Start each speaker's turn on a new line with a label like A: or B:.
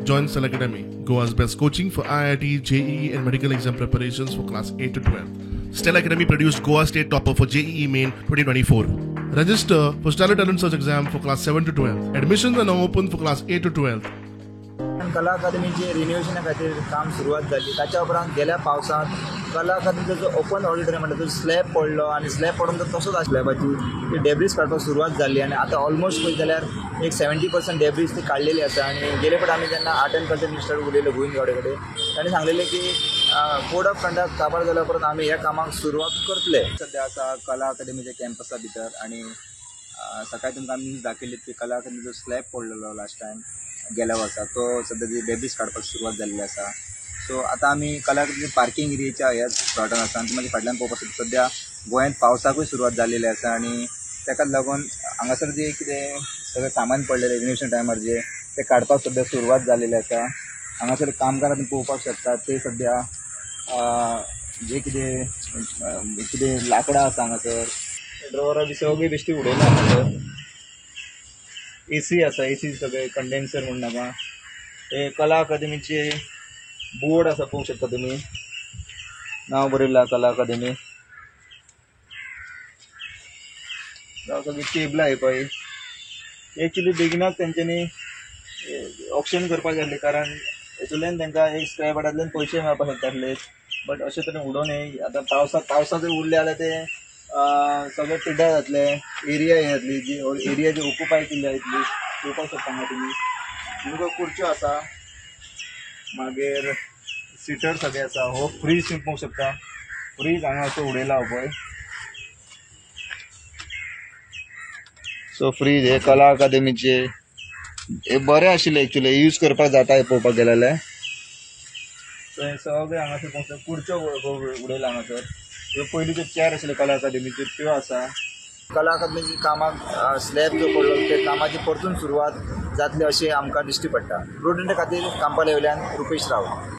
A: Join Stellar Academy, Goa's best coaching for IIT, JEE and medical exam preparations for class 8 to 12. Stellar Academy produced Goa State Topper for JEE Main 2024. Register for Stellar Talent Search exam for class 7 to 12. Admissions are now open for class 8 to 12.
B: कला अकादमीचे रिनोव्हेशना खातीर काम सुरवात जाली. ताच्या उपरांत गेल्या पावसांत कला अकादमीचो जो ओपन ऑडिटोरियम म्हणटा तो स्लॅब पडलो आनी स्लॅब पडून तो तसोच आसलो. स्लॅबाची ती डेब्रीज काडपाक सुरवात जाली आनी आतां ऑलमोस्ट पळयत जाल्यार एक 70% डेब्रीज ती काडलेली आसा. आनी गेले फावट आमी जेन्ना आर्ट एंड कल्चर मिनिस्टर उलयलो गोविंद गावडे कडेन, ताणें सांगलेलें की कोड ऑफ कंडक्ट काबार जाल्या उपरांत आमी ह्या कामाक सुरवात करतले. सद्या आसा कला अकादमीच्या कॅम्पसा भितर आनी सकाळी तुमकां आमी न्यूज दाखयली की कला अकादमीचो स्लॅब पडलेलो लास्ट टायम गेल्या वर्सा, तो सद्या ती डेब्रीज काडपाक सुरवात जाल्ली आसा. सो आतां आमी कला अकादमी पार्किंग एरियेच्या ह्या प्लॉटान आसा आनी तुमच्या फाटल्यान पळोवपाक शकता सद्या गोंयांत पावसाकूय सुरवात जाल्लेली आसा आनी ताकाच लागून हांगासर जे कितें सगळें सामान पडलेलें रिनोवेशन टायमार जे तें काडपाक सद्या सुरवात जाल्लेली आसा. हांगासर कामगार तुमी पळोवपाक शकता ते सद्या जे कितें कितें लांकडां आसा हांगासर, ड्रॉवरां बी सगळीं बेश्टी उडयला हांगासर. एसी आसा, एसी सगळे कंडेन्सर म्हूण नाका. हे कला अकादमीचे बोर्ड आसा पळोवंक शकता तुमी, नांव बरयलां कला अकादमी. सगळीं टेबलां ही पळय एक्चुली बेगिनाच तेंच्यांनी ऑक्शन करपाक जाय आसलें, कारण हेतूंतल्यान तांकां एक स्क्रॅप आर्टांतल्यान पयशे मेळपाक शकताले. बट अशे तरेन उडोवन हे आतां पावसांत जर उरले जाल्यार ते सगळे पिड्ड्यार जातले, एरिया हे जातली, जी एरिया जी ऑक्युपाय केल्ली आसा इतली पळोवपाक शकता हांगा तुमी. तुमकां खुर्च्यो आसा, मागीर सिटर सगळे आसा. हो फ्रीज तुमी पळोवंक शकता, फ्रीज हांगा असो उडयला हो पळय. सो फ्रीज हे कला अकादमीचे हे बरें आशिल्लें एक्चुली यूज करपाक जाता हे पळोवपाक गेले जाल्यार. सो हे सगळें हांगासर पळोवंक शकता. खुर्च्यो उडयला हांगासर, ह्यो पयलींच्यो चेअर आशिल्ल्यो कला अकादमीच्यो त्यो आसा. कला अकादमीची कामाक स्लॅब जो पडलो त्या कामाची परतून सुरवात जातली अशें आमकां दिश्टी पडटा. प्रुडंट खातीर कांपाले वयल्यान रुपेश रावत.